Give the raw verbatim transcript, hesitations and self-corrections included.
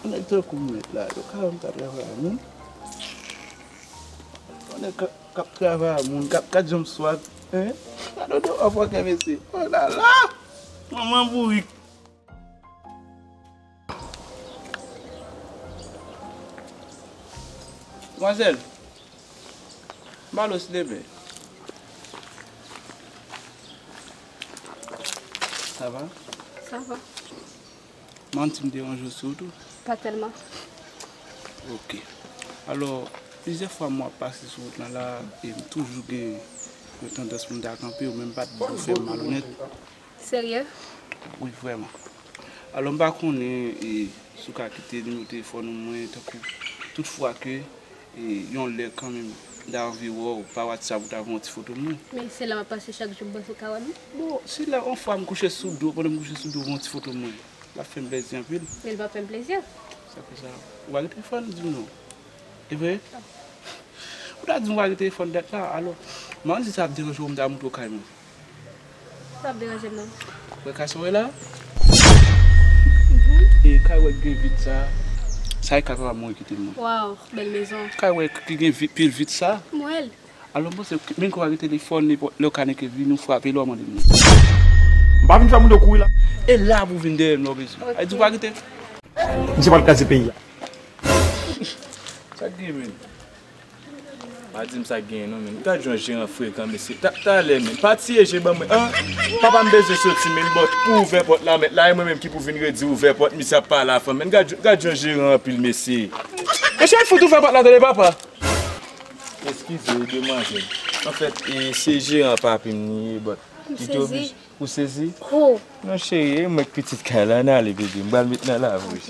Yon nèg tankou m mèt la, yo ka wè m ka travay a moun. Yon nèg k ap, k ap travay a moun, k ap, gad jan m swag, hein? Gade odò anfòkè mesye. Oh la la! Manman bourik. Manmwazèl, m ba w silvouplè. Ça va? Ça va. Manti m deranje w sou wout ou? Pa tèlman. Ok. Alò, plizyè fwa m wè w ap pase sou wout lan la, e m toujou gen yon tandans pou m ta kanpe w, men m pa t vle w fè m malonèt. Serye? Wi, vrèman. Alò, m pa konnen, e, si w ka kite nimewo telefòn ou mwen, tankou, tout fwa ke, e, yon lè kanmenm, m ta anvi wè w pa WhatsApp, ou ta voye yon ti foto mwen. Men se la m ap pase chak jou, m panse w ka wè m. Bon, si lè yon fwa m kouche sou do, pandan m kouche sou do, w voye yon ti foto mwen, l ap fè m plezi anpil. Men l p ap fè m plezi. Sa fè sa. Ou pa gen telefòn, di m non. E vre? Ou ta di m ou pa gen telefòn dat la, alò, m ann di sa ap deranje w, m ta montre w kay mwen. Sa ap deranje m non. Wè kay sa w wè la? Mhm. E kay wè ki gen vit sa, sa e kay papa m mwen kite m nan. Waw, bèl mezon. Kay wè ki gen vit, pil vit sa. M wè l. Alò, m panse, menm ke w pa gen telefòn, nenpòt lè w ka neke vini, w frape lè w mande m. M pa vin fè moun yo kouri la. E la pou w vin dèyè m lè w bezwen. Ok. Ay di w pa gen te- Misye pral kraze peyi a. Sa k gen, men? Pa di m sa k genyen non, men. Gad yon jeran frekan, mesye. Ta, talè, men. Pa tiye je ban mwen, an? Papa m bezwen soti, men, but pou ouvè pòt la, mèt la, e mwen menm ki pou vin redi ouvè pòt, misye ap pale a fanm, men. Gad, gad yon jeran anpil, mesye. Mesye, al fout ouvè pòt la, tande, papa. Eskize, demwazèl. Anfèt, e, se jeran papi m li ye, but li te oblije. Ou sezi? Oh. Non, cheri, e mwen k pitit kay la, ann ale, bebe. M pral met nan lav, wi.